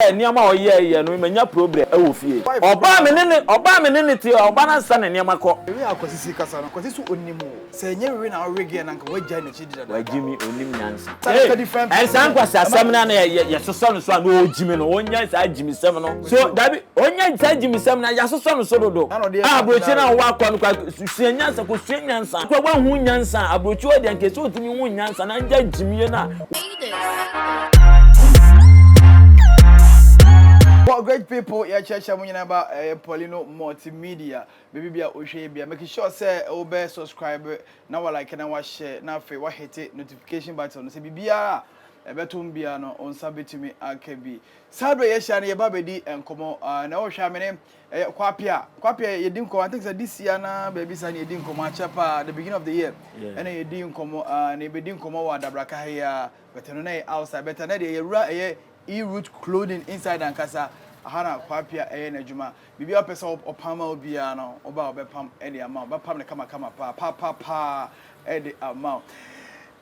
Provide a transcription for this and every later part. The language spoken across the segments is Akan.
Nneɛma a ɔyɛɛ yɛ no manya problem wɔ fie. Ɔbaa me ne ne ɔbaa me ne ne te ɔba no ansa ne nneɛma kɔ. The way a Kwasi si kasa no, Kwasi so onim o. Sɛ ɛnyɛ wewe na ɔwe girl no anka wagyae n'akyi di dada. Wagye mi onim nyansa. Hey ɛnsaa nkwasiasɛm no a na yɛsosɔ no so a na ɔgyimi no ɔnya saa gyimisɛm no so dabi ɔnya saa gyimisɛm no yɛasosɔ no so dodo a aburokyi no a wɔwɔ akɔ no kwa sua nyansa kɔ sua nyansa kɔ wahu nyansa aburokyi hɔ deɛ nkɛsɛ ɔtumi hu nyansa na ngya gyimie no a Well, great people, yɛkyerɛkyerɛ mo nyinaa ba ɛyɛ Paulino Multimedia. Baabi bi a wohwɛ yi bia, make sure sɛ wobɛ subscribe na wa like na wa share na afei wa hit notification button no sɛ biribiara a ɛbɛtom biara no wo nsa bɛtumi aka bi. Saa berɛ yɛahyia no yɛba bɛdi nkɔmmɔ na wohwɛ a mene Ɛyɛ Kwapea. Kwapea yɛdi nkɔmɔ I think sɛ this year na baabi saa na yɛdi nkɔmɔ akyɛ paa the beginning of the year ɛna yɛdi nkɔmɔ ah na yɛbɛdi nkɔmɔ wɔ Adabraka ha yi ara but ɛno na yɛ outside but ɛnɛ deɛ yɛwura ɛyɛ E-root clothing inside ankasa aha na Kwapea ɛyɛ n'adwuma biribi a wopɛ sɛ ɔpam ma wo biara no woba a ɔbɛpam ɛde ama wo bɛpam no kamakama paa paapaa ɛde ama wo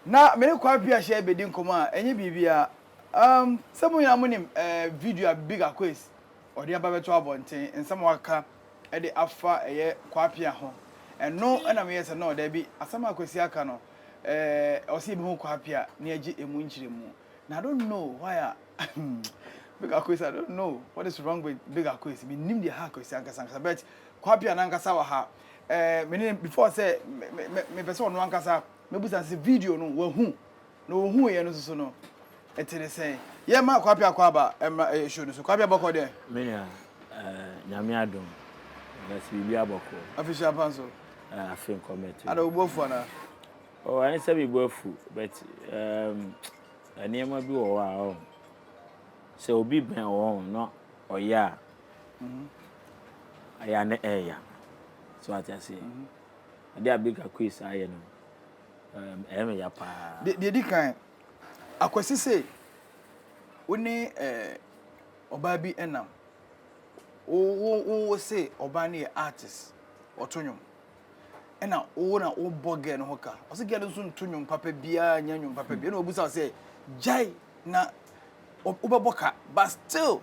na me ne Kwapea hyɛ bɛdi nkɔmɔ a ɛnyɛ biribiara um, sɛ mo nyinaa monim eh, video a Big Akwes ɔde aba bɛto abɔnten, nsɛm a waka de afa ɛyɛ Kwapea ho. Ɛno na meyɛɛ sɛ no daabi, asɛm a Kwasi aka no, ɛɛ ɛwɔ sɛ yɛbɛhu Kwapea na yɛgye ɛmu nkyerɛmu. Na I don't know why a Big Akwesi, I don't know what is wrong with Big Akwesi. Mennim deɛ ɛha Akwesi ankasa ankasa, but Kwapea n'ankasa wɔ ha. Ɛɛ mene before sɛ mepɛ sɛ ɔno ankasa mɛbusa no sɛ video no wahu Na ohuuiɛ no nso so no, ɛte ne sɛn? Yɛmma Kwapea Akwaaba mmra ɛyɛ show no so. Kwapea bɔkɔ deɛ? Me nua, eh, Nyame adom, na sɛ biribiara bɔkɔ. Afehyia pa nso. Eh, afe nkɔ mɛto. Ada wo bo afu anaa? Oh, ɛne sɛ me bo afu, but um, nneɛma bi wɔ hɔ a, oh, sɛ obi bɛn wɔ hɔ na ɔyɛ a, ɛyɛ a na ɛyɛ. So ate aseɛ. Ade a Big Akwes ayɛ no, Ɛyɛ me ya paa. Deɛ ɛdi kan, Akwasi se wo ne ɔbaa bi nam. Wo wo wo se ɔbaa no yɛ artist, ɔto nnwom. Ɛna wo na wobɔ girl no ho ka. Ɔse girl no nso nto nnwom papa biara, nyɛ nnwom papa biara. Ɛna ɔbusa wo sɛ gyae na wobɛbɔ ka but still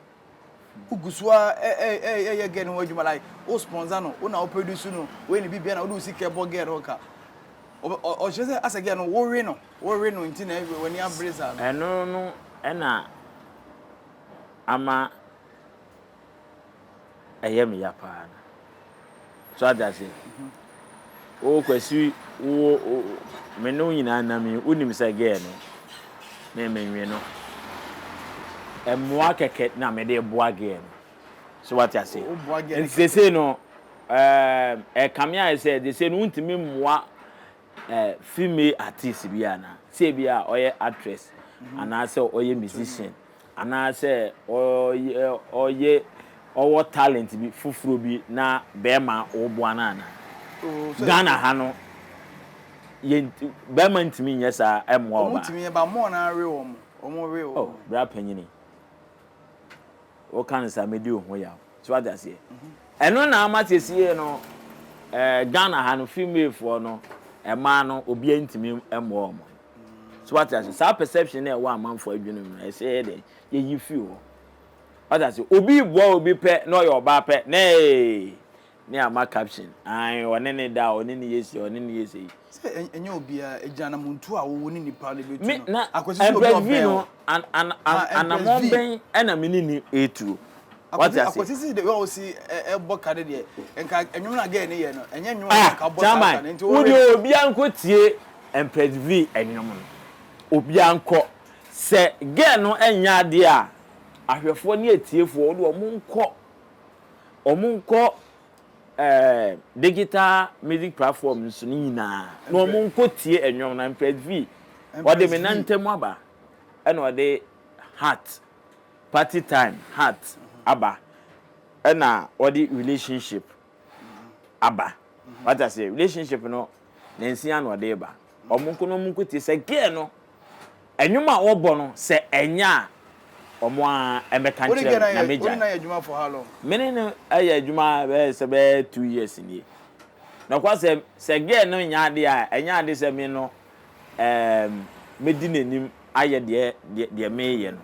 wogu so ara ɛyɛ girl no ho adwuma like wo sponsor no, wo na wo produce no, woyɛ ne biribiara na wode wo sika bɔ girl no ho ka. Ɔkyerɛ sɛ asɛ girl no wowe no, wowe no nti na w'ani abere saa no. Ɛno no na ama ɛyɛ me ya paa no. So ate aseɛ? Wo Kwasi, wo, wo, me ne wo nyinaa nam yi, wonim sɛ girl no, me menwe no. Mmoa kɛkɛ na mede boa girl no. So wate aseɛ? Nti seesei no, ɛɛ, ɛkame ayɛ sɛ seesei no wontumi mmoa ɛɛ female artist bi anaa sɛ ebi a ɔyɛ actress anaasɛ ɔyɛ musician anaasɛ ɔyɛ ɔyɛ ɔwɔ talent bi foforɔ bi na bɛrima ɔboa no anaa? Ghana ha no yɛn bɛrima ntumi nyɛ saa ɛmmoa ɔbaa. Wɔn tumi yɛ ba more na awe wɔn wɔn we wɔn. Oh bra panyini. Woka no saa medi wo ho yaw. So wate aseɛ? Ɛno na ama sesie no eh, Ghana ha no female foɔ no mmaa no obiara ntumi mmoa wɔn. So wate aseɛ? Saa perception na ɛwɔ amanfoɔ adwene mu no ɛsɛ yɛ dɛ yɛyi firi hɔ. Wate aseɛ? Obi boa obi pɛ na ɔyɛ ɔbaa pɛ na ee ne ama caption ae ɔne ne da ɔne ne yɛ sei ɔne ne yɛ sei. Sɛ ɛnyɛ obiara ɛgyina anamontuo a wo ne nipa no bɛtu Me no na Akwasi sɛ obi a Empress V ɔbɛn no wo an an ah an Empress anamɔn V bɛn ɛna me ne ni ɛtuo wate Akwasi aseɛ. Akwasi si the way a ɔsi ɛbɔ ka no deɛ nka ɛnwom na girl no yɛ no ɛnyɛ nwom a Ah nka ɔbɔ saa ka chairman no nti wo wo deɛ we obiara nkɔ tie Empress V ɛnwom no obiara nkɔ sɛ girl no ɛnyɛ adeɛ a ahwɛfoɔ ne atiefoɔ wo deɛ ɔmo nkɔ Wɔn nkɔ ɛɛ digital music platform so no nyinaa na wɔn nkɔ tie ɛnwom no Empress V ɔde me nantam aba ɛna ɔde heart party time heart aba ɛna ɔde relationship aba wata sɛ relationship no nansia na ɔde ba wɔn nko na wɔn nkɔ tie sɛ girl no. Nnwom a wɔbɔ no, sɛ ɛnyɛ a, wɔn ara mmɛka nkyerɛ me na megyae. Me ne no yɛ adwuma bɛyɛ sɛ bɛyɛ 2 years nie. Nokwasɛm, sɛ girl no nyɛ adeɛ a, ɛnyɛ ade sɛ me no ɛɛm mɛdi n'anim ayɛ deɛ deɛ deɛ mereyɛ no.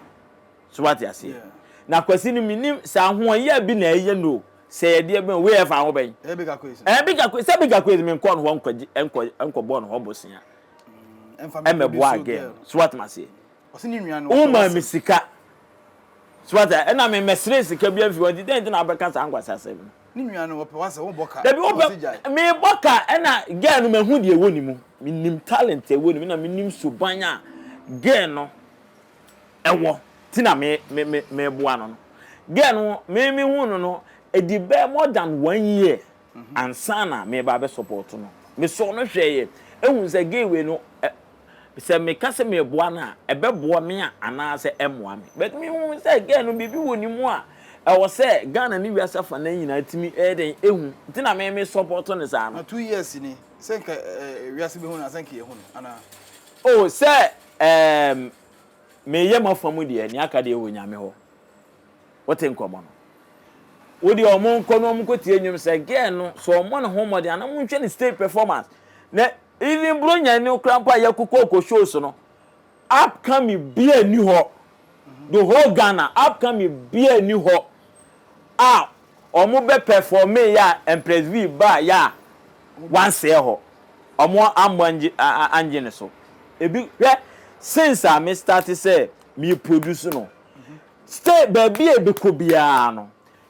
So wate aseɛ? Na Kwasi no menim sɛ ahoɔyɛ bi na ɛyɛ no o, sɛ ɛyɛ deɛ bɛn o, wei ɛfa ho bɛn? Ɛyɛ Bigger Quiz. Ɛɛ Bigger Quiz, sɛ Bigger Quiz menkɔɔ no hɔ nkɔgye nkɔ nkɔbɔɔ no hɔ bosea ɛmɛboa girl no, so woatem aseɛ? Womaa me sika, so woate aseɛ? Ɛna memmɛsrɛɛ sika biara mfiri hɔ, nti dɛn nti na wobɛka saa nkwaseasɛm no? Ne nua no ɔpɛ w'asɛm, wobɔ ka. Dabi wopɛ, mebɔ ka ɛna girl no mahu deɛ ɛwɔ ne mu, menim talent a ɛwɔ ne mu, ɛna menim suban a girl no ɛwɔ ti na me me me meboa no no. Girl no me me hu no no, ɛdi bɛɛ more than one year ansa na meba abɛ support no. Mesɔɔ no hwɛeɛ, ɛhu sɛ girl wei no ɛ Sɛ meka sɛ mereboa no a, ɛbɛboa me a anaasɛ ɛmmoa me? But mehu sɛ girl no biribi wɔ ne mu a ɛwɔ sɛ Ghana ne wiase afanan nyinaa tumi ɛyɛ dɛn ɛhu nti na me me support no saa no. Na 2 years ni, sɛ nka eh, wiase bɛhu no a, sɛ nka yɛhu no anaa? Oh, sɛ ɛɛm meyɛ m'afa mu deɛ, nea aka deɛ wɔ Nyame hɔ. Wote nkɔmmɔ no? Wo deɛ ɔmo nkɔ na ɔmo nkɔtie nnwom sɛ girl no, sɛ ɔmmɔ ne ho mmɔden a na monhwɛ ne stage performance. Na Even Buronya no koraa mpo a yɛkokɔ kɔ shows no, upcoming biaa nni hɔ, the whole Ghana, upcoming biaa nni hɔ a ɔmo bɛ performe yɛ a Empress V baa yɛ a wansɛɛ hɔ, ɔmo ammɔ angye angye ne so. Ebi hwɛ since a me starte sɛ me produce no, stay baabi a ebɛkɔ biaa no,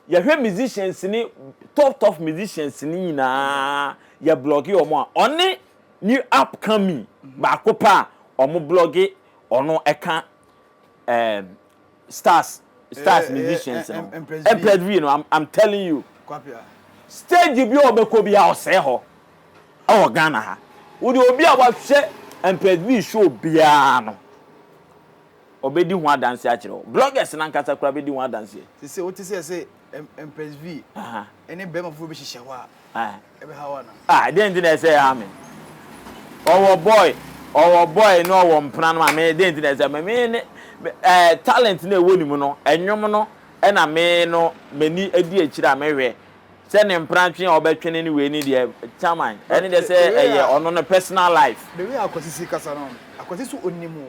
Yɛhwɛ musicians ne top top musicians ne nyinaa yɛ blɔge wɔn a ɔne new upcoming baako pɛ a wɔn blɔge ɔno ɛka ɛɛm stars stars musicians no Empress V no I'm I'm telling you stage bi a ɔbɛkɔ bi a ɔsɛɛ hɔ ɛwɔ Ghana ha wode obi a wahwɛ Empress V show biara no. Ɔbɛdi ho adanseɛ akyerɛ wo. Bloggers no ankasa koraa bɛdi ho adanseɛ. Sese wote sɛ yɛse Empress V ne bɛrima foforɔ bi hyehyɛ hɔ a, ɛbɛha wo anaa? Ah, deɛn nti na ɛsɛ ɛha me? Ɔwɔ boy, ɔwɔ boy na ɔwɔ mpena no ma me, deɛn nti na ɛsɛ me? Me ne, eh, talent no a ɛwɔ ne mu no, ɛnwom no ɛna me no m'ani adi akyire a mehwɛ. Sɛ ne mpena twe a ɔbɛtwe no ne wei ne deɛ, chairman, ɛne deɛ sɛ ɛyɛ ɔno ne personal life. The way Akwasi si kasa no, Akwasi so ɔnim wo.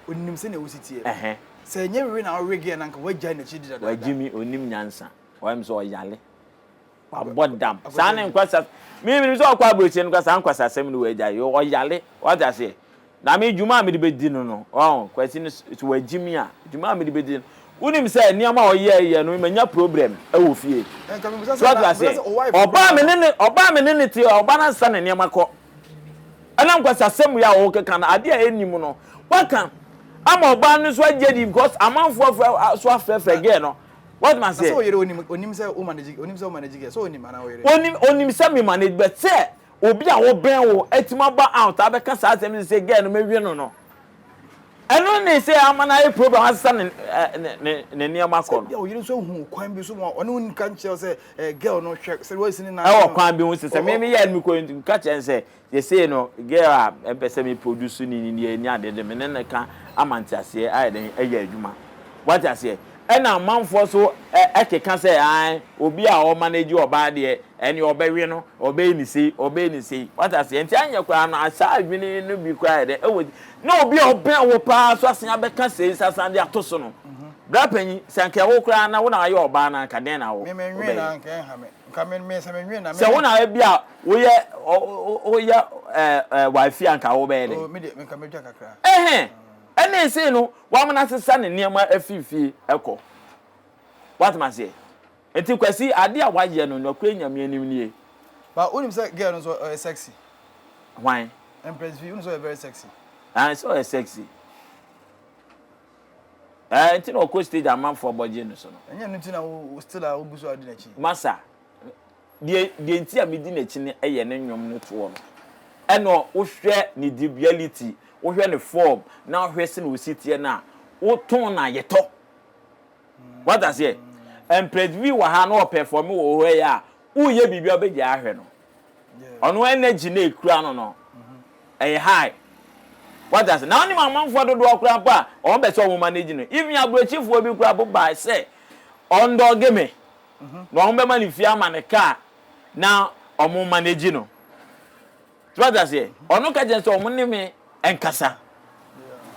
Onim sɛnea wosi teɛ. Sɛ ɛnyɛ we na ɔwe gɛɛ no anka wagyae n'akyi di dadaada. Wagye mi, onim nyansa. Wayɛ me sɛ ɔyale. Wabɔ dam. Saa ne nkwasa. Me menim sɛ ɔkɔ aburokyire no kora saa nkwasasɛm no wagyae. Ɔyale. Wate aseɛ? Na me dwuma a mede bɛdi no no, ɔn, Kwasi no sɛ wagye mi a, dwuma a mede bɛdi no, wonim sɛ nneɛma a ɔyɛɛyɛ no manya problem wɔ fie. So wate aseɛ? Ɔbaa me ne ne, ɔbaa me ne ne te, ɔba no ansa ne nneɛma kɔ. Ɛnam kwasasɛm wei a wɔkeka no, adeɛ a ɛnni mu no, waka ama ɔbaa no nso agye adi because amanfoɔ afrɛ so afrɛfrɛ girl no. What ma say? Sɛ ɔyere onim onim sɛ o manage onim sɛ o manage girl sɛ onim ana ɔyere. Onim onim sɛ me manage but sɛ obi a wɔbɛn wo atumi aba out abɛka saa asɛm no sɛ girl no mewe no no. Ɛno ne sɛ ama no ayɛ problem asesa ne ne ne nneɛma kɔ no. Sɛ bia ɔyere nso ahu kwan bi so ma ɔne wo nka nkyerɛ sɛ eh, girl no hwɛ sɛ wɔasi ne nan. Ɛwɔ kwan bi ho sɛ sɛ me me yɛ no mekɔ ka kyerɛ no sɛ yɛsei no girl a ɛmpɛ sɛ me produce ne ne ne ani ade de me ne no ka ama nteaseɛ ayɛ dɛn ɛyɛ adwuma. Wate aseɛ? Ɛna amanfoɔ so ɛkeka sɛ ae obi a ɔmanage ɔbaa deɛ ɛneɛ ɔbɛwe no, ɔbɛyɛ ne sei, ɔbɛyɛ ne sei. Wate aseɛ? Nti anyɛ koraa no saa adwene no bi koraa yɛ dɛn ɛwɔ na obi a ɔbɛn wo paa so asan abɛka sei nsa asan de ato so no. Bra panyin, sɛ anka ɛwo koraa na wo na ayɛ ɔbaa no anka dɛn na wo wobɛyɛ? Sɛ wo na ebi a woyɛ woyɛ ɛɛ wife anka wobɛyɛ dɛn? Ɛhɛn. Ɛne sei no wamana asesa ne nneɛma afi fie ɛkɔ. Woatem aseɛ? Nti Kwasi adeɛ a wayɛ no nɔkorɛ Nyame anim nie. But wonim sɛ girl no nso ɔyɛ sexy. Hwan? Empress V, wonim sɛ ɔyɛ very sexy. Ah, sɛ ɔyɛ sexy. Eh, nti na ɔkɔ stage amanfoɔ bɔ gye no so no. Ɛnyɛ no nti na wo still a wogu so a wodi n'akyi. Masa, Deɛ deɛ nti a medi n'akyi no yɛ ne nnwom no toɔ no. Ɛna wohwɛ ne dibiality, wohwɛ ne form, na wohwɛ sɛnea ɔsi teɛ no a, wotɔn no a yɛtɔ. Wate aseɛ? Empress V wɔ ha na ɔpɛfɔme wɔ hɔ yi a, woyɛ biribi a wobɛgyae ahwɛ no. Ɔno energy no a ɛkura no no, ɛyɛ high. Wate aseɛ? Na wonim amanfoɔ dodoɔ koraa mpo a wɔn pɛ sɛ wɔn manage no. Even aburokyifoɔ bi koraa mpo bae sɛ ɔndɔge me. Na wɔn bɛma no fie ama no car na wɔn manage no. So wate aseɛ? Ɔno ka kyerɛ sɛ wɔn ne me nkasa.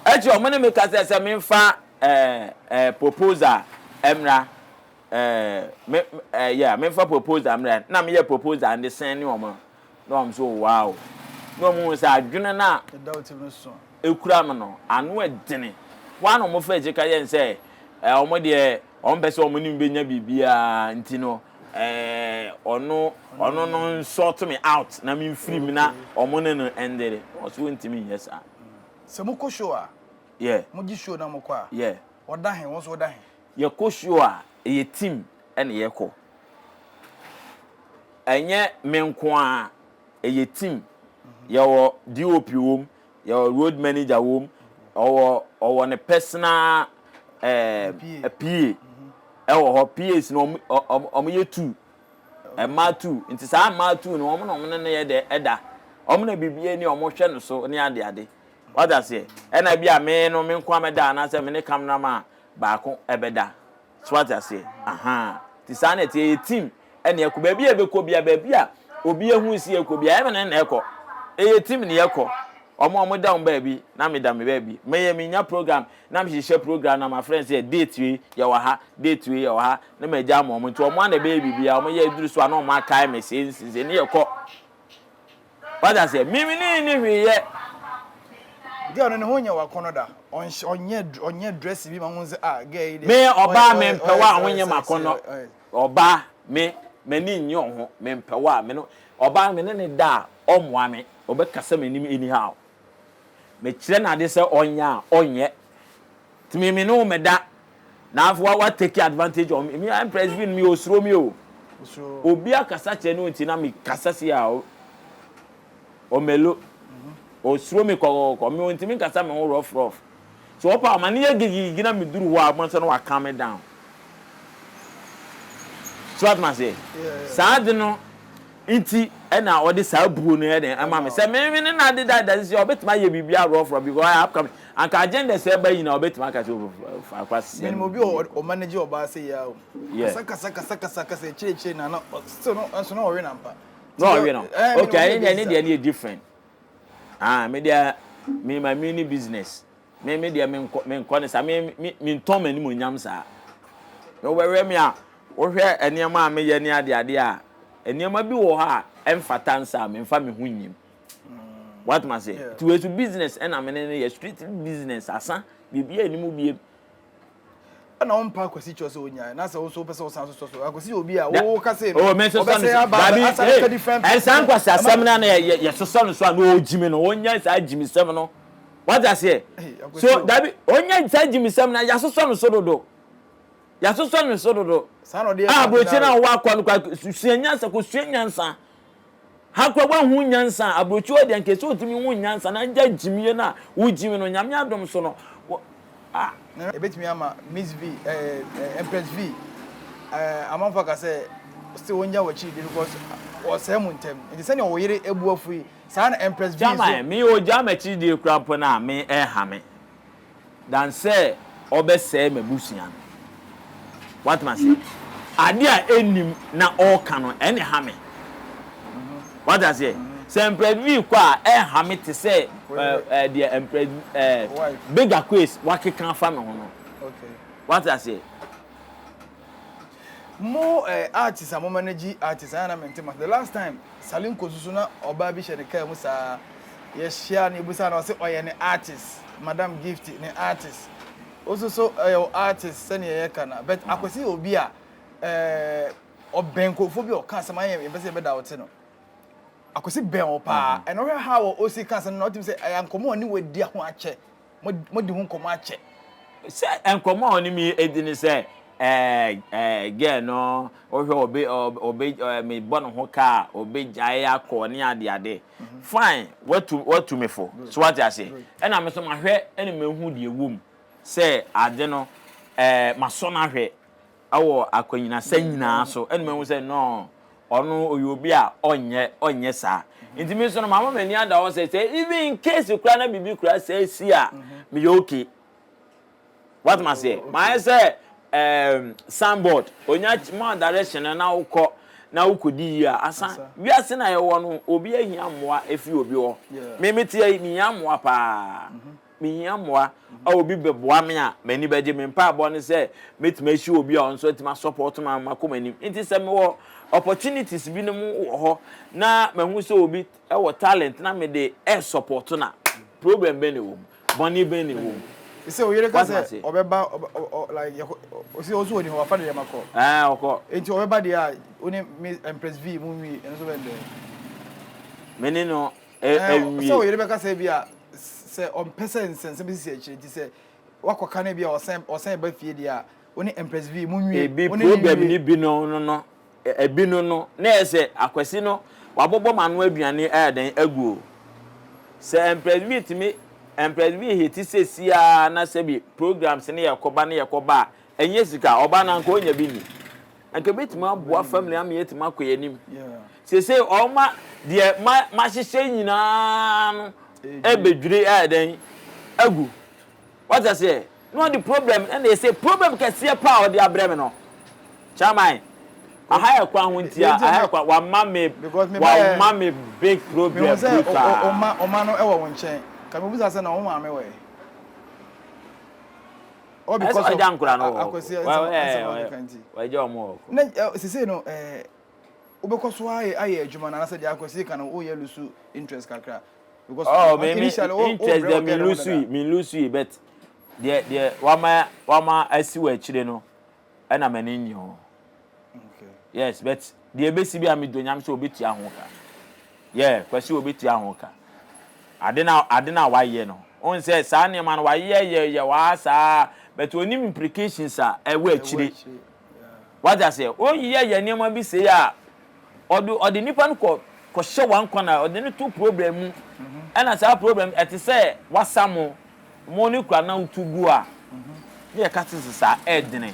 Akyi wɔn ne me kasa sɛ memfa ɛɛ ɛɛ proposal mmra ɛɛ me ɛɛ yeah memfa proposal mmra na meyɛ proposal no de sɛn ne wɔn na wɔn so wow na wɔn hu sɛ adwene no a ekura me no ano ɛdene wɔn a na wɔn fɛ akyi ka yɛn sɛ ɛɛ wɔn deɛ wɔn pɛ sɛ wɔn ne mi bɛnya biribiara nti no ɛɛ ɔno ɔno no nsort me out na me nfiri mu na wɔn ne no ɛndere wɔn so wɔntumi nyɛ saa. Sɛ mo kɔ show a. Yeah. Mo gye show na mo kɔ a. Yeah. Ɔda he, wo nso woda he? Yɛkɔ show a, ɛyɛ team na yɛkɔ. Ɛnyɛ me nko ara, ɛyɛ team. Yɛwɔ DOP wom, yɛwɔ road manager wom, ɔwɔ ɔwɔ ne personal ɛɛ PA ɛwɔ hɔ. PAs no wɔn wɔn yɛ two, mmaa two. Nti saa mmaa two no wɔn na wɔn ne no yɛ dɛ ɛda. Wɔn na biribiara ni wɔn hwɛ no so ne ade ade. Wate aseɛ? Ɛna bi a me no me nko ara mɛda anaasɛ me ne cameraman baako ɛbɛda. So wate aseɛ? Ahaa. Nti saa na ɛteɛ, ɛyɛ team ɛna ɛkɔ. Baabi a ɛbɛkɔ bia, baabi a obi ahu sɛ yɛkɔ bia, ɛyɛ me ne na ɛkɔ. Ɛyɛ team na yɛkɔ. Wɔn a wɔda wɔn baabi na meda me baabi. Meyɛ menya program na mehyehyɛ program na mafrɛ no sɛ date wei yɛwɔ ha, date wei yɛwɔ ha na magya ama wɔn. Nti wɔn ara na ɛbɛyɛ biribiara. Wɔyɛ aduru so a na wɔn akae me sei sei ne yɛkɔ. Wate aseɛ? Me me ne nni hwee yɛ. Girl no ne ho nyɛ wakɔnɔ da. Ɔnyɛ ɔnyɛ dress bi ma ho sɛ ah girl yi deɛ. Me ɔbaa me mpɛ wo a ho nyɛ makɔnɔ. Ɔbaa me m'ani nnye wo ho me mpɛ wo a me no ɔbaa me ne ne da a ɔmmoa me ɔbɛkasa m'anim anyhow. Mekyerɛ no ade sɛ ɔnyɛ a ɔnyɛ. Nti me me ne wo mɛda na afei wa wa take advantage on me. Me Empress bi no me osuro me o. Obi akasa kyerɛ no nti na me kasa si a ɔmelo. Osuro me kɔkɔkɔ. Me ontimi nkasa me ho rough rough. So ɔpa ɔma ne yɛ gigigigi na me duru hɔ a mo nso na wa calm me down. So what ma say? Saa de no Nti na ɔde saa buo no yɛ dɛn ɛma me sɛ me me ne no ade da da sisi ɔbɛtumi ayɛ biribi aworɔforɔ because ɔyɛ upcoming anka agenda sɛ ɛba nyinaa ɔbɛtumi aka sɛ fa kwa sɛ menim obi a ɔmanage ɔbaa sɛ yia o kasa kasa kasa kasa kasa akyire akyire na na still no nso na ɔwe na mpa na ɔwe no okay ɛne deɛ ne deɛ ne yɛ different ah me deɛ me ma me ne business Me me deɛ menkɔ menkɔ ne saa me me mentɔn m'animuonyam saa. Na wobɛhwɛ me a wohwɛ nneɛma a meyɛ ne adeade a nneɛma bi wɔ hɔ a ɛmfata nsa a memfa me ho nnyim. Woatem aseɛ? Nti wei so business ɛna me ne no yɛ street business asa biribiara nni mu biem. Ɛna wo mpa Akwasi kyerɛ sɛ onyae na sɛ wo nso wopɛ sɛ wosan sosɔ so Akwasi yɛ obi a wo ka sei no Oh, me sosɔ no ɔbɛsɛe so. aba Dabi, asan hey, aka different ɛnsa nkwasi asɛm no na yɛ yɛ sosɔ no so a na ɔgyimi no ɔnya saa gyimisɛm no. Wate aseɛ? Hey, Akwasi So o. dabi ɔnya saa gyimisɛm no yɛasosɔ no so dodo. Yɛasosɔ no so dodo. Saa na ɔde yɛ A aburokyi no Katenaro. a wɔakɔ no kwa sua nyansa kɔsua nyansa. Ha koraa woanhu nyansa a, aburokyi hɔ deɛ nka ɛsɛ wotumi hu nyansa na agya gyimie no a wogyimi no, Nyame adom so no, wo ah. Ɛbɛtumi ama Miss V eh, eh, Empress V eh, amanfoɔ aka sɛ still wɔngya w'akyiri de because ɔsɛe mo ntɛm nti sɛnea wo yere abu afu yi saa na Empress V nso. Gyama me ogya m'akyiri die koraa mpo no a me ɛnha me. than sɛ ɔbɛsɛe m'abusua no. Woate aseɛ? Adeɛ a ɛnnim na ɔreka no, ɛnna ɛha me. Woate aseɛ? Sɛ Empress V kɔ a, ɛnha me te sɛ deɛ Empress Big Aquays wakeka afa me ho no. Woate aseɛ? Mo eh, artist a mo manage artist ayɛ na mente ma the last time Salinko nso so na ɔbaa bi hyɛ ne kaa mu saa yɛhyia no yɛbusa no ɔse ɔyɛ ne artist Madam Gift ne artist wo nso so ɛyɛ wo artist sɛnea yɛka no but Akwasi yɛ obi a eh, ɔbɛn nkurɔfoɔ bi a ɔka asɛm ayɛ yɛmpɛ sɛ yɛbɛda wo te no Akwasi bɛn wo paa ɛna wohwɛ how a ɔsi ka asɛm no na wotumi sɛ ɛyɛ nkɔmmɔ a ɔne wadi ho akyɛ Moadi ho nkɔmmɔ akyɛ. Sɛ nkɔmmɔ a ɔne me adi ne sɛ ɛɛ ɛɛ girl no wohwɛ ɔbɛ ɔbɛ ɛɛ mebɔ ne ho ka a ɔbɛgyae akɔ ne ade ade. Fine watu watu me fo so wate aseɛ ɛna me nso mahwɛ ɛna mahu deɛ ɛwɔ mu sɛ ade no ɛɛ masɔ no ahwɛ wɔ akwannyinasɛm nyinaa so ɛna mahu sɛ no ɔno ɔyɛ obi a ɔnyɛ ɔnyɛ saa nti me nso no mama m'ani ada hɔ sɛ sɛ even in case koraa na biribi koraa sɛ si a meyɛ okay what ma seɛ mayɛ sɛ um, signboard onya ma direction no na wokɔ na wokɔdi yie a asa wiase na yɛwɔ no obi ahia mmoa efi obi hɔ me mete yi mehia mmoa paa mm -hmm. mehia mmoa a obi bɛboa me a m'ani bɛgye. Me mpaebɔ ne sɛ mɛtumi ahyia obi a ɔno nso atumi asɔpɔto me ama makɔ m'anim. Nti sɛ mewɔ opportunities binom wɔ hɔ na mahu sɛ obi wɔ talent na mede ɛresɔpɔto no a, problem bɛn na ɛwɔ mu? Bɔne bɛn na ɛwɔ mu? Sɛ oyere ka sɛ ɔbɛba like ɔsi ɔso wɔ ni hɔ wafa ne nneɛma kɔ. Ɛɛ ɔkɔ. Nti ɔbɛba deɛ a wo ne Miss Empress V mu nwie ɛno nso bɛn dɛ. Me ne no ɛnwie. Sɛ oyere bɛka sɛ bi a sɛ ɔmpɛ sɛ nsɛnsɛm bɛsisi akyire nti sɛ wakɔka no bi a ɔsan ɔsan ba fie deɛ a wo ne Empress V mu nwie. Ebi problem ni bi no no no Ebi no no, na ɛyɛ sɛ Akwasi no wabobɔ m'ano aduane ayɛ dɛn agu o. Sɛ Empress B tumi, Empress B hiti seesei ara na sɛbi programs no yɛkɔba na yɛkɔba a, ɛnyɛ sika, ɔba no anka ɔnya bi nni. Anka ebetumi aboa family ama yɛatumi akɔ yɛn anim. Seesei ɔma deɛ ma mahyehyɛ nyinaa no ɛbɛdwiri ayɛ dɛn agu. Wate aseɛ? Na ɔde problem ɛna ɛsɛ problem kɛseɛ paa a ɔde abrɛ me no. Chairman, aha yɛ kwan ho ntia, aha yɛ kwan, wama me, wama me big problem bi paa. Ɔma, ɔma no ɛwɔ wo nkyɛn. Ka me busa sɛ na wo maame wɔ he? All because of Akwasi nsɛm ɔkeka nti. Wagya ɔmo wɔ kɔ. Na sesei no, eh, wobɛkɔ so ayɛ ayɛ adwuma no anaasɛ deɛ Akwasi ka no woyɛ lose interest kakra. Because oh, me, me, interest deɛ me lose yi, me lose yi, but deɛ deɛ wama wama asi wɔ akyire no ɛna m'ani nnye ho. Okay. Yes, but deɛ ebesi bi a me do nyam sɛ obetua ho ka. Yeah, kwasi obetua ho ka. Ade na ade na wayɛ no. On sɛ saa nneɛma no wayɛ yɛ yɛ waa saa, but onim implications a ɛwɔ akyire. Wate aseɛ? Woyɛ yɛ nneɛma bi sei a, ɔde ɔde nipa no kɔ kɔhyɛ one corner, ɔde no to problem mu. Ɛna saa problem ɛte sɛ wasa mo, mo ne kura na wotu gu a, ne yɛka te sɛ saa ɛɛdene.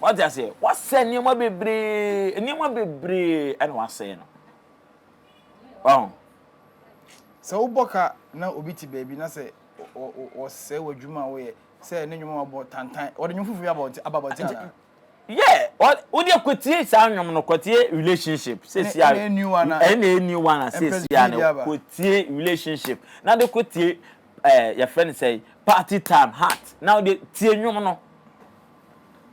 Wate aseɛ? Wasɛ nneɛma bebree, nneɛma bebree ɛna wasɛe no. Wahu? Sɛ wobɔ ka na obi te baabi na sɛ ɔsɛe w'adwuma a woyɛ sɛ ne nnwom a wabɔ tantan, ɔde nnwom foforɔ bi aba abɔnten anaa? Yeah, wo deɛ kɔtie saa nnwom no, kɔtie relationship sɛsi a, Ɛna new one a, ɛna new one a sɛsi a no, kɔtie relationship na de kɔtie ɛɛ yɛfrɛ no sɛ party time heart na wo de tie nnwom no.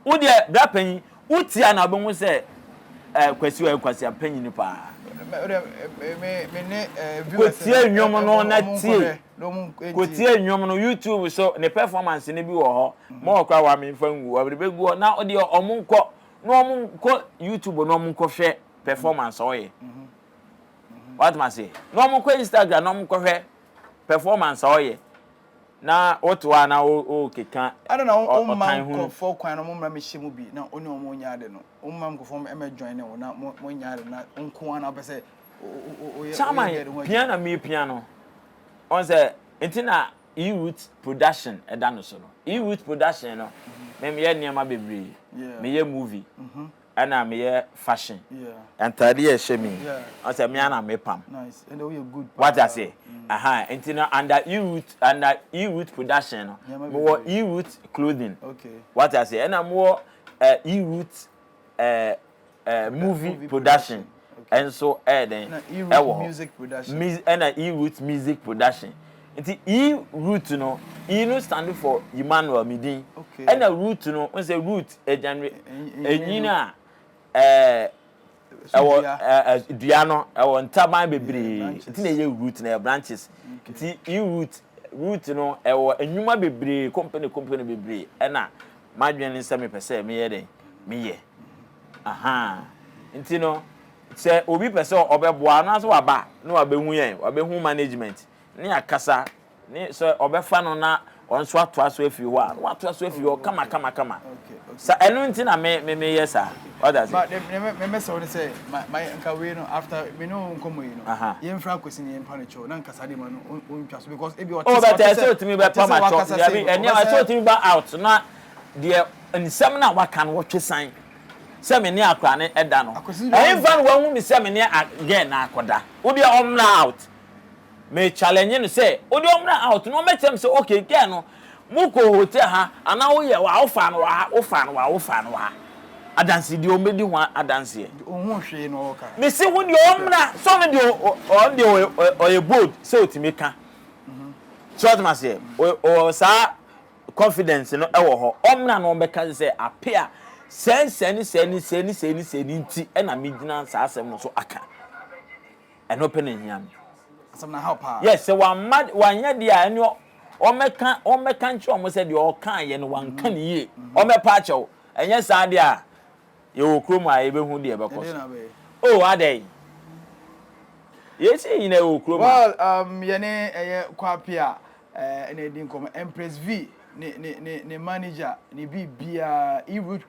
Wo deɛ bra panyin, wo tie a na wobɛhu sɛ eh, Kwasi ɔyɛ Kwasi panyin paa. Kɔtie nnwom no na tie. Kɔtie nnwom no YouTube so ne performance no bi wɔ hɔ. Ma ɔkora wa memfa ngu ɔde bɛgu hɔ na ɔdeɛ ɔmo nkɔ na ɔmo nkɔ YouTube na ɔmo nkɔhwɛ performance a ɔyɛ. Watoma ase na ɔmo nkɔ Instagram na ɔmo nkɔhwɛ performance a ɔyɛ. Na wote hɔ a na worekeka Adɛn na womma ɔtan hunu. nkurɔfoɔ kwan na wɔmmra mmɛhyɛ mu bi na wo ne wɔn nyɛ ade no? Womma nkurɔfoɔ mmɛ join wo na mo monyɛ ade na wo nko ara na wopɛ sɛ woyɛ Chairman, woyɛ ho pia adwuma. na merepia no. Ɔn sɛ, nti na E-Root Production da no so no. E-Root Production no, me meyɛ nneɛma bebree. Meyɛ movie. Ɛna meyɛ fashion. Ntaade a ɛhyɛ me yi, ɔn sɛ me ara na mepam. Wate aseɛ? Aha, nti no under E-Root, under E-Root production no, mewɔ E-Root clothing. Wate aseɛ? Ɛna mewɔ eh, E-Root eh, eh, movie production nso ɛyɛ dɛn? Ɛwɔ hɔ. Ɛna E-Root music production. Nti E root no, E no stand for Emmanuel, me din. Ɛna root no, n sɛ root ɛgyanre, ɛnyin a ɛɛ ɛwɔ ɛɛ dua no ɛwɔ ntaban bebree. Nti na ɛyɛ root na ɛyɛ branches. Nti E root, root no ɛwɔ nnwuma bebree, company company bebree. Ɛna m'adwene ne sɛ mepɛ sɛ meyɛ dɛn, meyɛ. Ahaa. Nti no, sɛ obi pɛ sɛ ɔbɛboa anaasɛ waba na wabɛhu yɛn, wabɛhu management. ne akasa ne sɛ ɔbɛfa no na ɔno nso atoa so afiri hɔ a na watoa so afiri hɔ kama kama kama sa ɛno nti na me me meyɛ saa wata ase. Ba me me me sɛ wo ne sɛ ma ma nka wei no after me ne wo nkɔmmɔ yi no yɛmfra akwasi ne yɛmpa no kyɛw na nka saa deɛ ma no ɔntwa so because ebi ɔte oh sɛ bɛtɛ ɔte ɛsɛ sɛ otumi ɔte bɛpa sɛ ma kyɛw wakasa dabi sei no ɛnneɛma ɛsɛ ɔbɛsɛ otumi ba out na deɛ nsɛm no a waka no wɔtwe san sɛ me ne akora ne ɛda no Akwasi deɛ ɛnfa no wahu me sɛ me ne girl no akɔda wo deɛ ɔmmra out Me challenge no sɛ ɔde ɔmmra out na ɔmmɛkyerɛ me sɛ okay girl no mo kɔ hotel ha anaa woyɛ wɔ ha wofaa no wɔ ha wofaa no wɔ ha wofaa no wɔ ha adansedie ɔmmɛdi ho adanseɛ. Ɔnhuu hwee na ɔɔka. Me se wo deɛ ɔmmra sɛ ɔno deɛ ɔno deɛ ɔyɛ bold sɛ ɔtumi ka. So ɔtoma aseɛ, ɔwɔ saa confidence no wɔ hɔ. Ɔmmra na ɔmmɛka sɛ ape a sɛɛ sɛɛ ne sɛɛ ne sɛɛ ne sɛɛ ne sɛɛ ne nti ɛna megyina saa asɛm no so aka. Ɛno pɛ na ehia me. Asɛm no haw paa. Yes, sɛ wamma wanyɛ deɛ a ɛne ɔmmɛka ɔmmɛka nkyerɛ wɔn sɛ deɛ ɔkaeɛ no wanka ne yie. Ɔmmɛpa akyɛw. Ɛnyɛ saa deɛ a yɛwɔ kurom a yɛbɛhu deɛ ɛbɛkɔ so. Oh, adɛn? Yɛsi nyina yɛwɔ kurom a. Well, yɛne ɛyɛ Kwape a ɛna ɛdi nkɔmmɔ. Empress V ne ne ne ne manager ne biribiara E-Root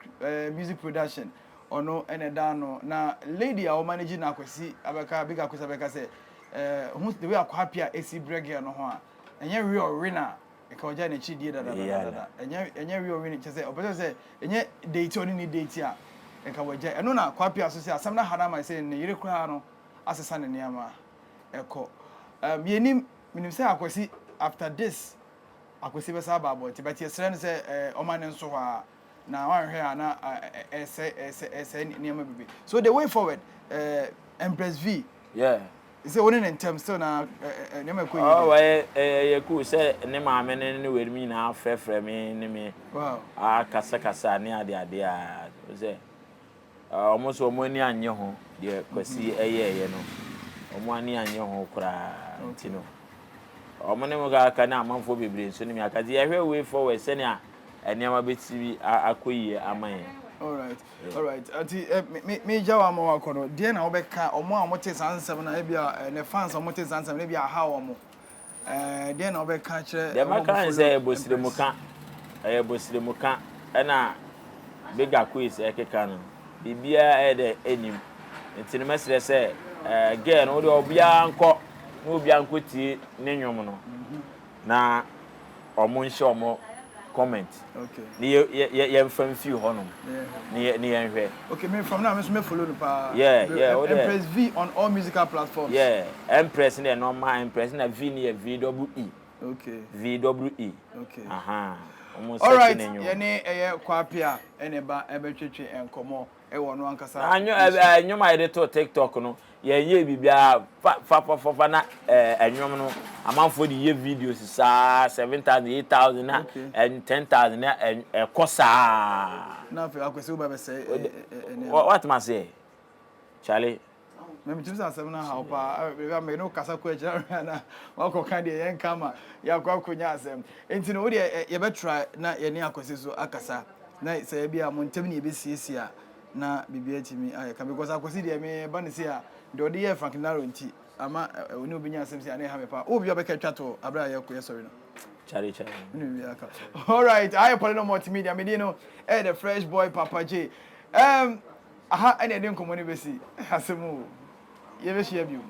Music Production ɔno ɛna ɛda ano. Na lady a ɔmanage no Akwasi abɛka Big Akwasi abɛka sɛ ho the way a Kwape a esi brɛ girl no ho a ɛnyɛ real ɔwe na nka ɔgyae n'akyi die dadadadada ɛnyɛ ɛnyɛ real ɔwe ne kyɛ sɛ ɔpɛ sɛ sɛ ɛnyɛ date ɔne ne date a nka wagyae ɛno na Kwape a so sɛ asɛm no aha no ama sɛ ne yere koraa no asesa ne nneɛma ɛkɔ um, yɛnim menim sɛ Akwasi after this Akwasi bɛsa aba abɔnten but yɛsrɛ no sɛ eh, ɔma ne nso hɔ a na wanhwɛ a na ɛsɛ ɛsɛ ɛsɛ nneɛma bebree. So the way forward, Empress V, Yeah. sɛ wo ne ne ntɛm still na nneɛma ɛkɔ yie Oh, ɛyɛ ɛyɛ cool sɛ ne maame ne ne wei nyinaa frɛfrɛ me ne me akasakasa ne ade ade a sɛ wɔn nso wɔn ani annye ho deɛ Kwasi ɛyɛɛyɛ no, wɔn ani annye ho koraa nti no wɔn ne mo aka ne amanfoɔ bebree nso ne me aka nti yɛhwɛ way forward sɛnea nneɛma bɛtumi akɔ yie ama yɛn. Alright, alright. Nti eh, me me gya wa ama wakɔ no, deɛ na wobɛka wɔn a wɔte saa nsɛm no ebi a ne fans a wɔte saa nsɛm no ebi aha wɔn. Ɛɛ, deɛ na wobɛka kyerɛ Deɛ mɛka ne sɛ ɛyɛ bosiremka, ɛyɛ bosiremka ɛna Bigger Quiz ɛkeka no, biribiara ɛyɛ dɛ ɛnim. Nti no mɛsrɛ sɛ ɛɛ girl no wodeɛ obiara nkɔ na obiara nkɔ tie ne nnwom no na ɔmo nhyɛ ɔmo comment ne yɛ yɛ yɛmfa mfiri hɔnom ne yɛ ne yɛnhwɛ. Okay, me from now me nso me follow no paa. Yeah, wo deɛ. Empress V on all musical platforms. Yeah, Empress no yɛ normal Empress na V no yɛ V double E. Okay. V double E. Okay. Aha. Wɔn All search right, ne nnwom. yɛne ɛyɛ Kwapea ɛna ɛba ɛbɛtwetwe nkɔmɔ ɛwɔ ɔno ankasa. Na anwo ɛ nnwom a yɛde too TikTok no, yɛnyɛɛ biribiara fa fa fa fa fa na ɛ nnwom no amanfoɔ de yɛ videos saa 7,000, 8,000 na ɛ 10,000 na ɛ ɛkɔ saa. Na afei Akwasi wo ba bɛsɛe ɛ ɛ nneɛma. Woate m'aseɛ? Charlie. Na metumi sɛ asɛm no haw paa. Baabi a me ne wo kasa kɔ akyiri ahwɛ a na wakɔka deɛ yɛnka ama yɛakɔ akɔnya asɛm. Nti no wo deɛ yɛbɛtra na yɛne Akwasi so akasa na sɛ ebi a mo ntam ne yɛbɛsiesie a na biribi atumi ayɛ ka because Akwasi deɛ me ba ne sei a deɛ ɔde yɛɛ Frank Naro nti ama ɔne obi nya asɛm sei a na ɛha me paa. Wowɔ biribi a wobɛka atwa toɔ aberɛ a yɛkɔ yɛsɔre no? Charlie Charlie. Wone biribi aka. Alright, ayɛ Paulino Multimedia. Me din no ɛyɛ The Fresh Boy Papa J. Um, Aha na yɛde nkɔmmɔ no bɛsi. Asɛm o. Yɛbɛhyia bio.